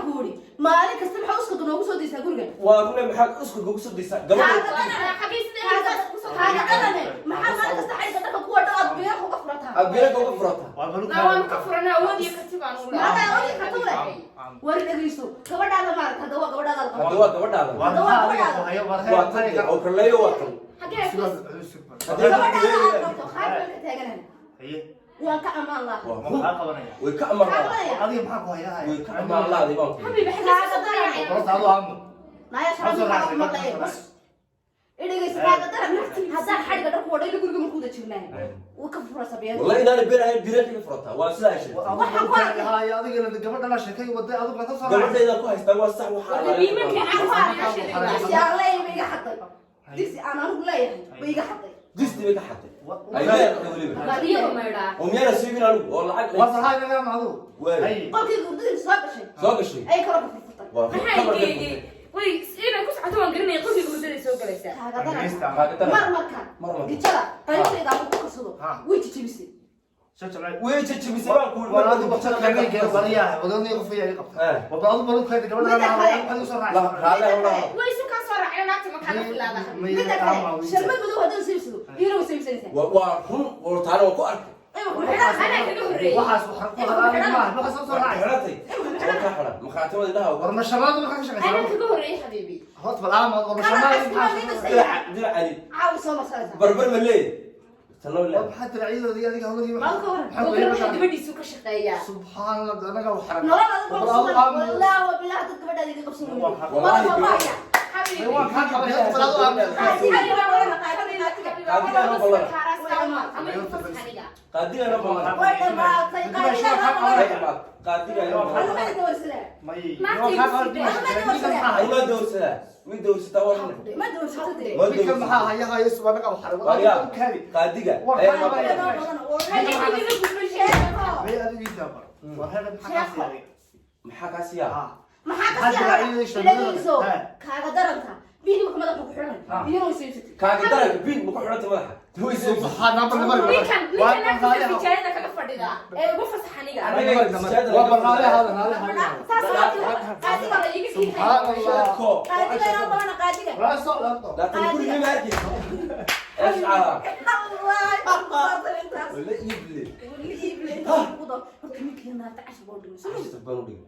Waxaan ku yidhi, maalin kasta maxaa uskaga noogu soo daysaa guriga? Waa rune, maxaad uskaga ugu soo daysaa gabadha? Kaaga darane, maxaa maalin kasta xadhigga dharka kuwa dhan aad biyaha uga furataa? Aad biyaha uga furataa. Waa balu. Waanu ka furanaa, awood iyo karti baan u. Maadaa awood iyo karti u leh? War dhegeyso, gabadhaada maaragta, hadda waa gabadhaada la qabo. Hadda waa gabadhaada. Waa maxaa adiga ku hayo? War Waa tan dee, oo kaleeyo, waa tan. Xagee? Gabadhaada aad qabto qaar baan ka taaganahay. Haye. Waan ka ammaan lahaa. Waa Ma maxaa qabanaya? Way ka amaan lahaday. Adiga maxaa ku haya? Way ka amaan lahaday baan ku. Xabiibi, xagee soo raacay? Horta adoo aamu. Naaya, sharaf maxaa maqlay? Bas idhegeyso, kaaga daran, haddaan xadhigga dharku wadho ila guriga markuu wada jirnaa wuu ka furasa biyaha. Wallahi inaanay been ahayn, biyaha kaga furataa, waa sidaa ay sheegtay. Waxaan ku arkay. Haya, adigana gabadhana sheekay waday, adigu ka soo raacay. Gabadhayda ku haystaa, waa sax waxaa. Waxaan ku arkay digsi aan leeyahay bay iga xaday, digsi aan anigu leeyahay bay iga xaday. Disti bay ka xatay, ay leedahay weliba. Badiyo maydhaa. Oo miyaana siibin anigu oo lacag Waa saxay naga macdu. Waay. Haye. Qolkii hurdadii soo gashay. Soo gashay. Ay kala ka furfurtay. Waa Maxay geeyey? Way inay ku socoto waan garanaya, qolkii hurdaday soo galaysaa. Kaaga daran, Kaaga daran. Mar marka Mar marka. gijada qaybtayda aan ku karsado way jijibisay. Soo jabay. Way jajabisay baan ku. War adigu waqtiga qiimeyn kara bariyaha wadani qof ayaa qabta. War adigu balu kayda gabadhana Midda kale. maxaa soo raacay? Raalle wala. Way isu kaa soo raaceen, naagta ma kaaga filaada? Midda kale, sharmad madow haddaan siibsado, iyana way siibsanaysaa. Waa run, oo taana waan ku arkay. Anaa kaga horreeyey. Waxaas waxa ku hadlaan ma waxa soo Waa raacay. xiratay, waa ka xiran maqaatimada indhaha. War ma shaqada ma ka Anaa shaqeysaa? kaga horreeyey, xabiibi. Horta bal aama, war ma shaqada maxaa? Diraca, diracani. Caawi soo marsanaysaa. Barbar ma leeyahay tanoo War leeyahay. maxaa tiraciyadoodii adiga hawladii? Maal ka waran. Maxaa Oo ku gabadha yeeshay? gabadhiisu ka shaqeeyaa. Subxaan Allah, anaga wax xaram. Nolol adag War baa adigu kusugan. aamu. Wallah wa bilah, dad gabadhaada iga qabsan weydo. Wallahi. Wala waaya. Xabiibi. Waa maxaa qabanaya? Horta bal adigu aamu. Qaadiga ballan. Way dhamaatay, qaadiga Way dhamaatay, qaadiga ballan. Anu ma dowrsadaa. May. Ay, ma dowrsadaa, way dowrsataa, waa run. Ma dowrsato dee. Ma Ninkan dowrsataa. maxaa haya haya subanaga wax xaram. Waaryaa, Adigu kaadi. qaadiga War ayaa maxaa noo qabanaya? ballan. May adigu ii tabar. War heer maxaa ka siiyay? Maxaa kaa siyaa? Maxaa ka siyaa? Dhageyso, kaaga daranta biigi marka madaxa ku xiran, iyana way siibsatay. Kaaga daranka, biig ma ku xidhantay madaxa? Way soo Subxaan Allah. Ninkan ninkan naagtiisa fijaayada kaga fadhida ee ugu fasax aniga. Waa barnaale hada hada hada. Saas qaadiga la iiga sii. Subxaan Allah. Sheeko. Qaadiga inoo balana, qaadiga. Raaso laabto. Laatan guriga ma arkaysa eesh calaa. Allah intaas. Wala iible. Wala iible intaas ku dar. Horta ninkii naagta cashar boo dhigay. Cashar baan u dhigay.